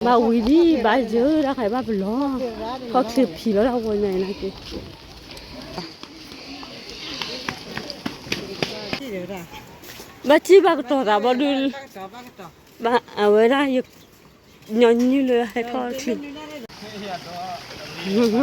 အဝံၤလံ ဘၣ်ယၢတၢ်ခါအံၤဘၣ်ပလီၢ်, ထီၣ်ချ့ဖံးလီၤတၢ်ဝဲညါအံၤနာ်က့, ဘၣ်ထံၣ်ဘၣ်ကတီၤသးဘီဒုး, ဘၣ်အဝဲဒၣ် ညီနုၢ်လၢဟဲထီၣ်ချ့ ထံထီၣ်တုၤလ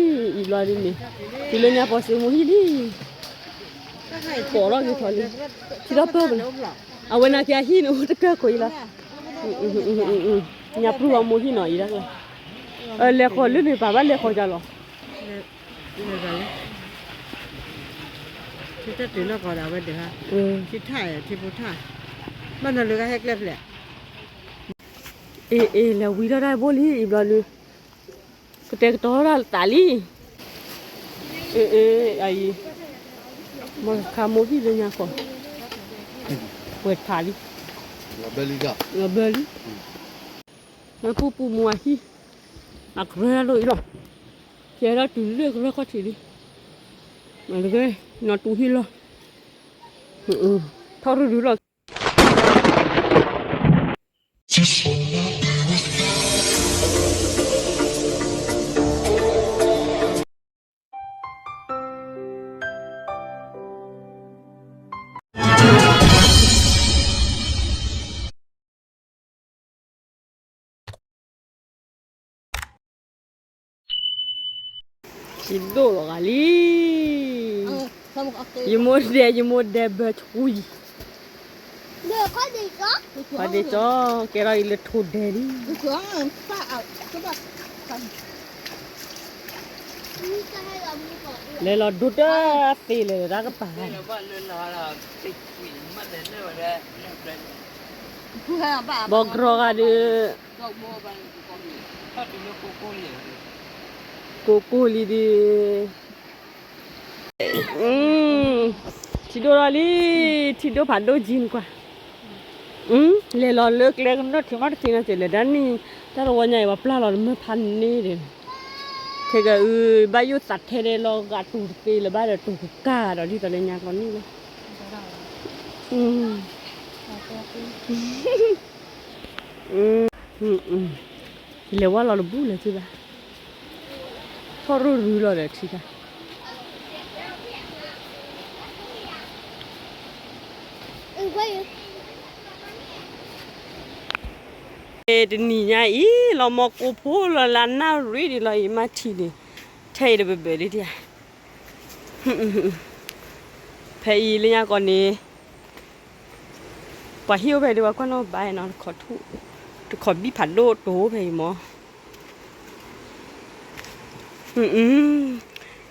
ံ, အံၤဘျီဒ်န့ၣ်, တုၤလၢညါပီၤစ့မိၢ်ဟံၣ်လံ, ကိးထီၣ်က့ၤထီၣ်လံ, ထံထီၣ်ပၢၢ်ပလီၢ်, အဝဲနာ်က့အဟံၣ်န့ၣ်အိၣ်တကၢၢ်ခိၣ်အံၤလီၤ, ညါပျုၢ်ဝဲမိၢ်ဟံၣ်နီၤအံၤဒၣ်, လဲၤဃီၤလၢန့ၣ်ပာ်ဘၣ်လဲၤဃီၤကလီၤ ထံထီၣ်တုၤလၢကီးဒၣ်ဝဲဒၣ်, ထံထၣ်ထံဖိထၣ်, ဘၣ်နီၤလၢကဟဲကျဲဖျဲး, အ့ အ့ လဲၤဝံထီၣ်တၢ်ဘိလံ အံၤဘျီဒုး, ကတဲာ်ကတီၤထီၣ်တၢ်လၢသးလံ, အ့ အ့ အအံၤ, မ့ၢ်ခါမိၢ်ဟံၣ်လၢညါကီး, ပှဲၤထးလံ, လီၤဘၢလံ, မ့ၢ်ပူၤပူၤမူအဟံၣ်, အကရၢတၢ်ဒိၣ်အံၤလီၤ, ကဲထီၣ်တုၤလၢကရၢခီၣ်ထံးလံ, မ့ၢ်တဂ့ၤ, နီၢ်တူၢ်ဟံၣ်လီၤ, ထီၣ်ရူၢ်ရူၢ်လီၤ ယဒိၣ်လီၤဂာ်လံ, ယမိၢ်ဒဲ ယမိၢ်ဒဲဘၢထွံၣ်, ဒ့ကၠီ, ကဲထီၣ်အံၤလၢထိၣ်ဒဲလံ, လဲၤလီၤဒိၣ်တၢ်သ့လဲၣ်တၢ်ကပၤ, ဘီကြီဂၤဒုး, ကိၢ်ကိၢ်လံဒုး, ထံဒိၣ်ထီၣ်လံ, ထံဒိၣ်ဖးဒိၣ်ကံနကွၢ်, လဲၤလီၤလၢကျဲကနၢၣ်ထံမီၢ်တသ့နီၤ ကလဲၤဒၣ်န့ၣ်, တၢ်တဝီညါအံၤပှၤပျၢ်လီၤတမ့ၢ်ဖးန့ၣ်ဒီး, ခဲကအု ဘၣ်ယိၣ်သးထဲဒဲးလီၤဂာ်တူၤတသ့လၢၤဘၣ်ဒီးတူၤကကၢ်ဒီးဒ်သိးလၢညါကျီန့ၣ်လီၤ, လဲၤဝဲလီၤတဘူၣ်လၢၤက့ဘၣ်, ထီၣ်ရူၢ်ရူၢ်လီၤဒီးထံတၢ် တနံၤညါအံၤ လီၤမီၢ်ကိၢ်ဖိလီၤလၢနၣ်ရံၣ်ဒံးလီၤအံၤ မၤထံၣ်န့ၣ် ထဲအံၤတဘၢဘၢဒံးတဧါ, ဖဲအံၤလၢညါကီးန့ၣ် ပှၤဟံၣ်အိၣ်ဖဲဒံးပှၤကွၢ်နီၣ်ဘါနီၤ တခီထူၣ် တခီဘံၣ်ဖးဒိၣ်တိၤဖဲအံၤမီၢ်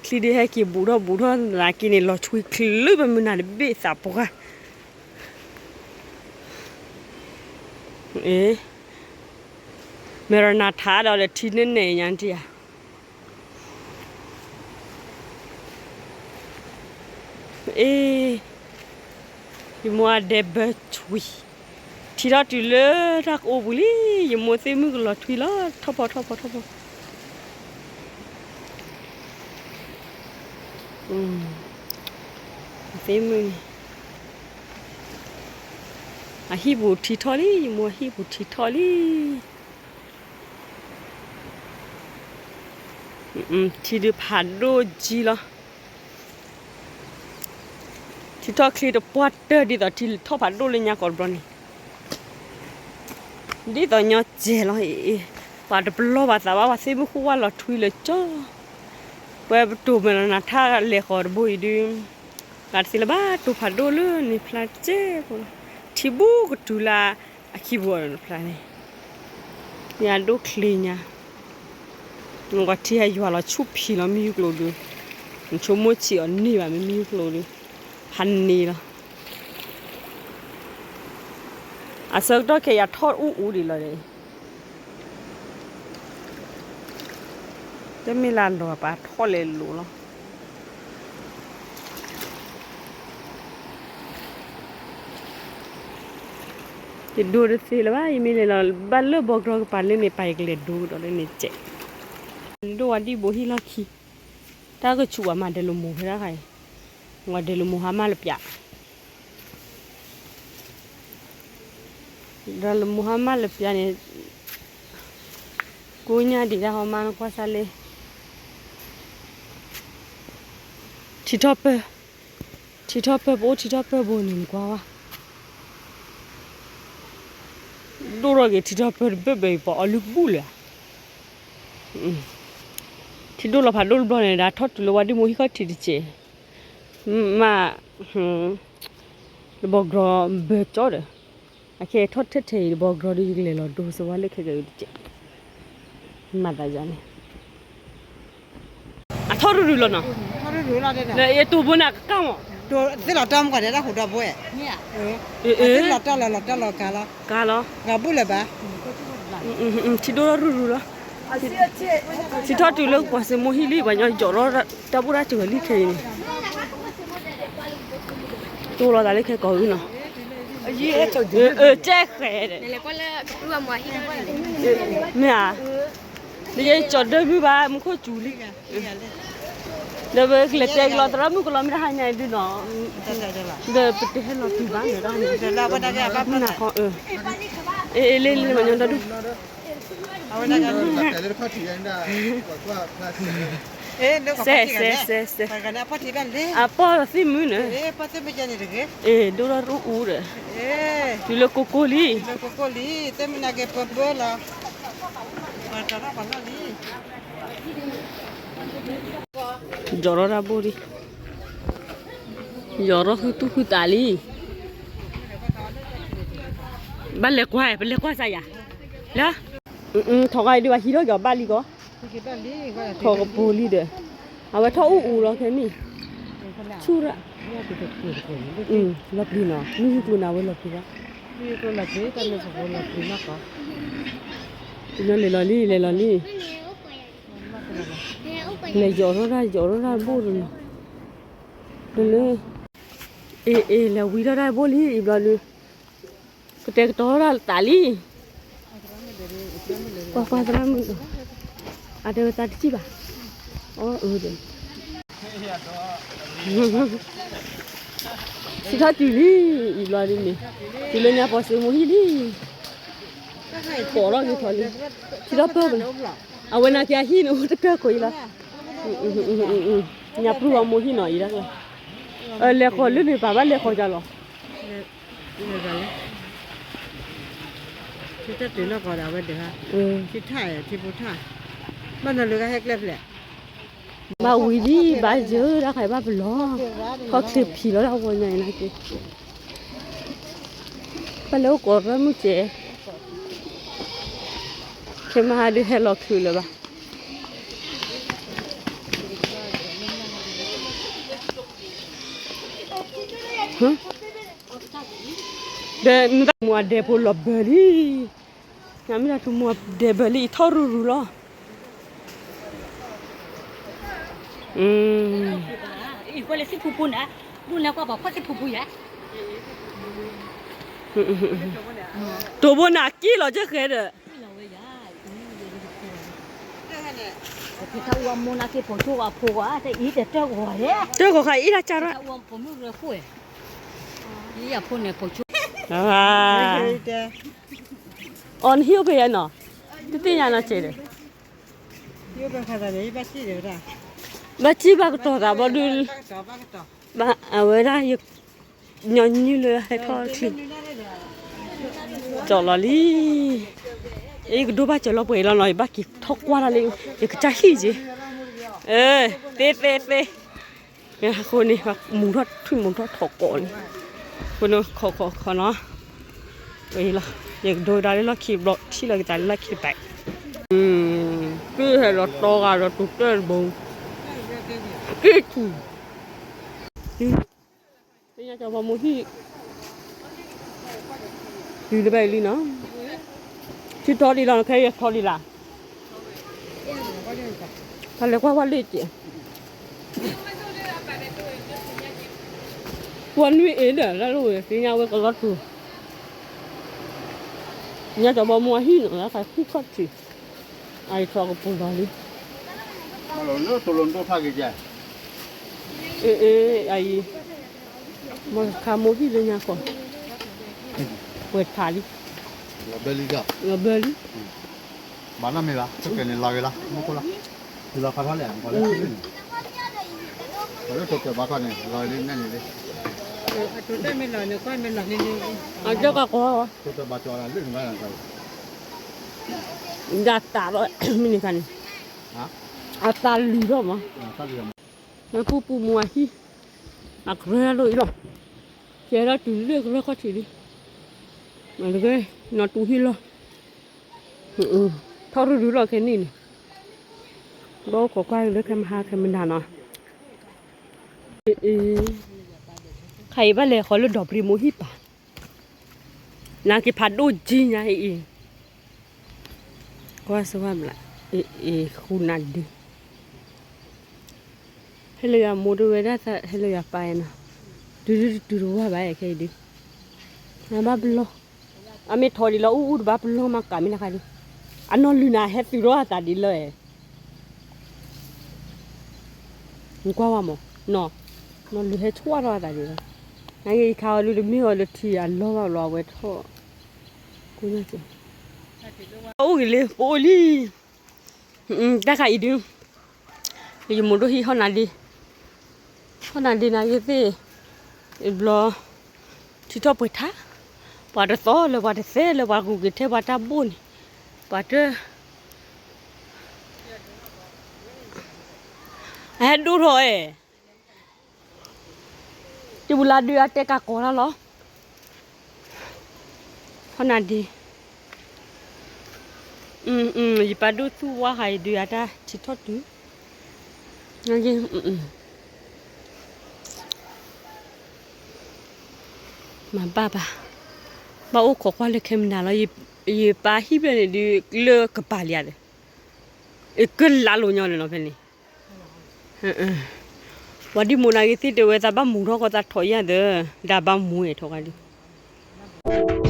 ချံဒုးဟဲက့ၤဘူးထီၣ်ဘူးထီၣ်သနာ်က့န့ၣ် လီၤဆွံချုးပမုၢ်နၤတဘ့ၣ်သးပှၢ်, အ့ မဲရနၤထးဒီးလၢထံန့ၣ်နဲၣ်ညါတဧါ, အ့ ယမိၢ်အဒဲဘၢဆွံ ထံထီၣ်တုၤလၢတၢ်ကအိပူၤလံ, ယမိၢ်သ့ၣ်မုၣ်ကလီၤထွံလီၤ ထီၣ်ဖီထီၣ်ဖီထီၣ်ဖီ, သ့ၣ်မုၣ်န့ၣ် အဟံၣ်ပူၤထံထီၣ်လံ, ယမိၢ်အဟံၣ်ပူၤထံထီၣ်လံ, ထံဒုးဖးဒိၣ်ကံလီၤ. ထံထီၣ်ချ့တပှၢ်တၢၢ်ဒ်သိးထံထီၣ်ဖးဒိၣ်လၢညါကီးတဘျီန့ၣ်, ဒ်သိးညီကဲလီၤ. ပှၤတပလီၢ်ဘၣ်သးဘၣ် ပှၤသ့ၣ်မုၣ်ဃုဝဲလီၤထွံလၢကၠီ, ပဝဲပတိၢ်မဲာ်လီၤနၤထါလဲၤဃီၤတဘိအံၤဒုး, ဂၤတသ့လၢၤဘၣ်တိၢ်ဖးဒိၣ်လၢန့ၣ်ဖျါတကဲဖိလီၤ. ထံဘူကတုၤလၢအခံပူၤအီၤနဖျါန့ၣ် ယဒိၣ်ချ့ညါ, နကွၢ်ထံဟဲယွၤလီၤဆူၣ်ဖံးလီၤမံယုၢ်ကျိၤဒုး, နဆိကမိၣ်ဆံးအီၤန့ၢ်ဘၣ်မ့ၢ်မံယုၢ်ကျိၤဒုး, ဖးန့ၢ်လီၤ. အဆၢကတီၢ်ခဲယၤထီၣ်အူအူဒံးလီၤဒီး, တမ့ၢ်လၢအလီၤပာ်ထီၣ်လဲၤလိၤလီၤ. ယဒိတသ့လၢၤဘၣ် ယမ့ၢ်လဲၤလီၤဘၣ်လၢဘီကရီကပၤလၢန့ၣ် ပာ်ယကလဲၤဒိကဒီးလၢန့ၣ်စဲး, ဒိဝဲဒံၣ်ဘိဟံၣ်လီၢ်ခံ, တၢ်ကဆူးဝဲမၤဒဲးလိာ်မိၢ်ဖဲဒၣ်ခါအံၤ, ဝဲဒဲးလိာ်မိၢ်ဟါမၢ်လၢပျး ဒီးလၢမိၢ်ဟါမၢ်လၢပျၢၤန့ၣ် ကိးညါဒံးဒၣ်ဟီမါနကွၢ်စၢ်လၢ ထံထီၣ်ပၢၢ်, ထံထီၣ်ပၢၢ် ပအိၣ်ထံထီၣ်ပၢၢ်ဘိန့ၣ် နကွၢ်ဝဲ, ဒိၣ်ထီၣ်က့ၤထံထီၣ်ပၢၢ်တဘ့ၣ်ဘ့ၣ်အံၤ ပှၤအီလုၢ်ကဘူၣ်လၢၤဧါ. ထံဒိၣ်လီၤဖးဒိၣ်တဘျီန့ၣ် ဒၣ်ထီၣ်တုၤလၢဝါဒံၣ်မိၢ်ဟံၣ်ခီၣ်ထံးတစဲး, မ့ၢ် လၢဘီကီဘၢကၠီဒီး အခဲအံၤထီၣ်ထဲထဲအံၤ လၢဘီကီဒီး ယကလဲၤလီၤဒိစဝါလၢခဲကဲအံၤတစဲး, မၤသးယၤန့ၣ် အထီၣ်ရူၤရူၤလီၤနီၤ, လၢယတိၢ်ဘိန့ၣ်ကကၢ်မး, သ့ၣ်လီၤတၢ်မ့ၢ်ကီးဒဲးတၢ်ဟူးဒီဘိ, သ့ၣ်လီၤတၢ်လီၤ လီၤတၢ်လီၤကါလီၤ, ကါလီၤ, ဂၤဘူၣ်လၢၤဘၣ်, ထံဒိၣ်ထီၣ်ရူၤရူၤလီၤ, ထံထီၣ်တုၤလၢပှၤစ့မိၢ်ဟံၣ်လံ ပှၤညီယီၤထီၣ်တၢ်ဘူၣ်တၢ်စၢၤလံခဲအံၤန့ၣ်, တိၢ်လီၤသးလၢခဲကိးအံၤနီၤ, ကဲဃဲးဒီး, မ့ၢ်ဧါ, နကကၠီၤဒၢမုၢ်ဘၣ် မူခိၣ်စူၤလံ, ဒီးပကလဲၤတဲကလီၤသရၣ်မုၣ်ကလီၤမ့ၢ်တၢ်ဟါညါဒုနီၤ, ဒီးပတဟဲလီၤတုၤဘၣ်န့ၣ်ဒီး, မုၢ်နၤခီ, အ့ လ့လ့မညီဒီဒူၣ်, စဲးစဲးစဲးစဲး, အပီၢ်သ့ၣ်မုၢ်န့ၣ်, အ့ ဒိၣ်ထီၣ်ရူၤအူဒီး, တုၤလၢကိကိၢ်လံ, ယီၤထီၣ်တၢ်ဘိလံ, ယီၤထီၣ်ဃုသူၣ်ဃုသးလံ, ဘၣ်လဲၤကွၢ် ပလဲၤကွၢ်စၢ်ယၤ, လၢ, ထီၣ်ဂၤအံၤဒုးဘၣ်ဟံးထီၣ်က့ၤအီၤဘၣ်လံကီး, ထီၣ်ကပူၤလံဒီး, အဝဲထီၣ်အူအူလီၤခဲမ့ၢ်, ဆူၣ်ရၣ်, လီၤပျံၤနီၤ မုၢ်ယူၢ်ကျိၤန့ၣ် အဝဲလီၤပျံၤဘၣ်, ပညီလဲၤလီၤလံ လဲၤလီၤလံ, လဲၤယီၤထီၣ်တၢ် ယီၤထီၣ်တၢ်ဘိၣ်တနီၤ, တလၢ, အ့ အ့ လဲၤဝံထီၣ်တၢ်ဘိၣ်လံ အံၤဘျီဒုး, ကတဲာ်ကတီၤထီၣ်တၢ်လၢသးလံ, ကွၢ်ကွၢ်သရၣ်မုၣ်, အတဲဝဲသးတစံၣ်ဘၣ်, အီၣ်အၢဒီး စံးထီၣ်တုၤလံ, အံၤဘျီဒ်န့ၣ်, တုၤလၢညါပှၤစ့မိၢ်ဟံၣ်လံ, ကိးထီၣ်က့ၤထီၣ်လံ, ထံထီၣ်ပၢၢ်ပလီၤ, အဝဲနာ်က့ၤအဟံၣ်န့ၣ် အိၣ်တကၢၢ်ခိၣ်အံၤလီၤ, ညါပျုၢ်အမိၢ်ဟံၣ်နီၤအံၤဒၣ်လီၤ, လဲၤဃီၤလၢန့ၣ် ပၢ်ဘၣ်လဲၤဃီၤယၤလီၤ, ထံထီၣ်တုၤနီၢ်ကီၢ်ဒီးအဝဲဒၢး, ထံထၣ်, ထံဖိထၣ်, ဘၣ်နီၤလၢကဟဲကျဲဖျဲး ဘၣ်ဝံၤလံ ဘၣ်ယၢၤဒၣ်ခါအံၤဘၣ်ပလီၢ်, ခီၣ်ချ့ဖံးလီၤဒၣ်ဂီၤညါအံၤနာ်က့ၤ, ပလဲၤအိၣ်ကိးရၢမုၢ်စဲး, ခဲမဟါဒုးဟဲလီၤချုးလၢၤဘၣ်, ဒီးနတၢ်မူအဒဲးဖိလီၤဘၢလံ, နမ့ၢ်တၢ်မူအဒဲးဘၢလံ အံၤထီၣ်ရူၤရူၤလီၤ, တိၤဘိနၤက့ၢ်လီၤကၢဃဲဒီး, တၢ်ဂီၤခါအံၤဒၣ်ကၢ်ရၣ်, အီၤနဟံၣ်အိၣ်ဖဲယဲနီၤ, တသ့ၣ်ညါနီၤစဲးဒီး, ဘၣ်စံၣ်ဘၣ်ကတီၤသးဘီဒုး, ဘၣ်အဝဲဒၣ်, ညီနုၢ်လၢဟဲထီၣ်ချံ, ကၠီလီၤလံ, ယကဒိဘၣ်စၢၤလီၤပှဲၤအံၤလီၤနီၤ ယဘၣ်က့ၤထီၣ်ကွၢ်တၢ်လၢ, ယကစၢ်ဟံၣ်က့ၤ, သ့သ့သ့, အဃိန့ၣ်, မူထီၣ်ထွံၣ်မူထီၣ်ထီၣ်ကိးန့ၣ်, အဃိန့ၣ်ခိးခိးခိးနီၤ, လီၤ, ယကဒိကဒါလၢလီၢ်ခံဘျီ ထံၣ်လီၤက့ၤသးလၢလီၢ်ခံတပၤ, ပဟဲလီၤတီဂၤဒီးတူၤတၢၢ်တဘိ, က့ၢ်ထူၣ် သ့ၣ်ညါကၠီၤဘီမူဟံၣ်, တုၤတဘၣ်အံၤလံနီၤ, ထံထီၣ်ဒံးလီၤ ခဲအံၤထီၣ်ဒံးလၢ်, တၢ်လဲၤကွၢ်ကွၢ်လၢကဲး, ကွၢ်နွံအ့ၣ်ဒီး လၢလၢဝဲသ့ၣ်ညါဝဲကလီၤတူာ်, ညါကၠီၤဘီမူအဟံၣ်နီၤ လၢခါဃုခီၣ်ထံး, အအံၤထီၣ်ကပူၤလီၤလံ အ့ၣ် အ့ၣ် အအံၤ, မ့ၢ်ခါမိၢ်ဟံၣ်လၢညါကီၢ်, ပှဲၤထးလံ, လီၤဘၢလံ, လီၤဘၢလံ, ဘၣ်နီတမ့ၢ်ဘၣ်, ထိၣ်ကဲၤန့ၣ်လီၤဂ့ၤလီၤ, မူခိၣ်လီၤ, လီၤဖးထီၣ်လဲၣ်, ပှၤလၢန့ၣ်, ပှၤလၢထိၣ်ကဲၤဘၣ်ခီန့ၣ် လီၤလံနဲၣ်န့ၣ်လံ, အကီကီ, ထိၣ်ကဲၤဘၣ်ကီလၢန့ၣ်ဘၣ်န့ၣ်, ဒၣ်တၢ်လီၤ, မ့ၢ်န့ၣ်ခါန့ၣ်, အသးလံၤထီၣ်မး, ပူၤပူၤမူအဟံၣ်, အကရၢလိၣ်အံၤလီၤ, ကဲထီၣ်တုၤလၢကရၢခီၣ်ထံးလံ, တကဲ, နီၢ်တူၢ်ဟံၣ်လီၤ, ထီၣ်ရူၢ်ရူၢ်လီၤခဲနံၣ်န့ၣ်, ဘၣ်အိၣ်ခိးကွၢ်လၢခဲမဟါခဲမနၤနီၤ, ခါအံၤဘၣ်လဲၤဃီၤလၢဒီးပရံမိၢ်ဟံၣ်ပၢ်, နက့ၤဖးဒိၣ်ကံညါအံၤ, ကွၢ်စဝါဘျး, အ့ၣ်ဃူနၤဒု, ဟဲလၢယၤမိၢ်တဝဲဒၣ်သး ဟဲလၢယၤပၢ်နီၤ, တုၤတုၤတဝါဘၣ်ခဲအံၤဒု, နဘၣ်ပလီၢ်, အမ့ၢ်ထီၣ်ဒံးလီၤအူအူတဘၣ်ပလီၢ်မးကးမ့ၢ်တခါဒု, အနီၢ်လုၢ်နၤဟဲသုးထီၣ်အသးဒ်လၢ နကွၢ်ဝဲမး, နီၢ်, နီၢ်လုၢ်ဟဲဆှီထီၣ်အသးဒ်လီၤ, နက့ၤယခါအီၤဒုတမ့ၢ်အီၤလၢထံအလီၢ်ဘၣ်လီၤ အဝဲထီၣ်, ကိၣ်ညါက့ၤ, အိၣ်ဂ့ၤလံ ပအိၣ်လံ, တၢ်ခါအံၤဒု, ယမိၢ်ဒိၣ်ဟံၣ်ဟီၣ်နၤဒ့, ဟီၣ်နၤဒ့နၤဂ့ၤသ့ၣ်, ဘျီ, ထံထီၣ်ပှဲၤထါ, ပှၤတသီလၢပှၤတသဲလၢပှၤကူးက့ၤထဲပှၤတၢ်ဘိၣ်န့ၣ်, ပှၤတ, အဟဲဒိၣ်ထီၣ်အဲၣ် တဘူလါဒုးအတဲကးကိးတၢ်လီၤ, ဟီၣ်နၤဒ့, ယပၢ်ဒိၣ်သူၣ်ဝါဃာ်ယဒုးအတၢ်ထံထီၣ်တုၤ, မၤဘၣ်ဘၣ်, ဘၣ်အိၣ်ခိးကွၢ်လၢခဲမနၤလီၤ, ယပၢ်ဟံၣ်ဖျၢၣ်န့ၣ်ဒုးလၢကပၤလံဧါဒီး, အကလါလိာ်ညီလၢနီၤဖဲန့ၣ် ပှၤဒံမူနၤဂ့ၤသ့ၣ်တဲဝဲသးဘၣ်မူထီၣ်ကီသးထီၣ်ယၢ်သၢ, ဒၣ်ဘၣ်မူအဲၣ်ထီၣ်ကါဒုး,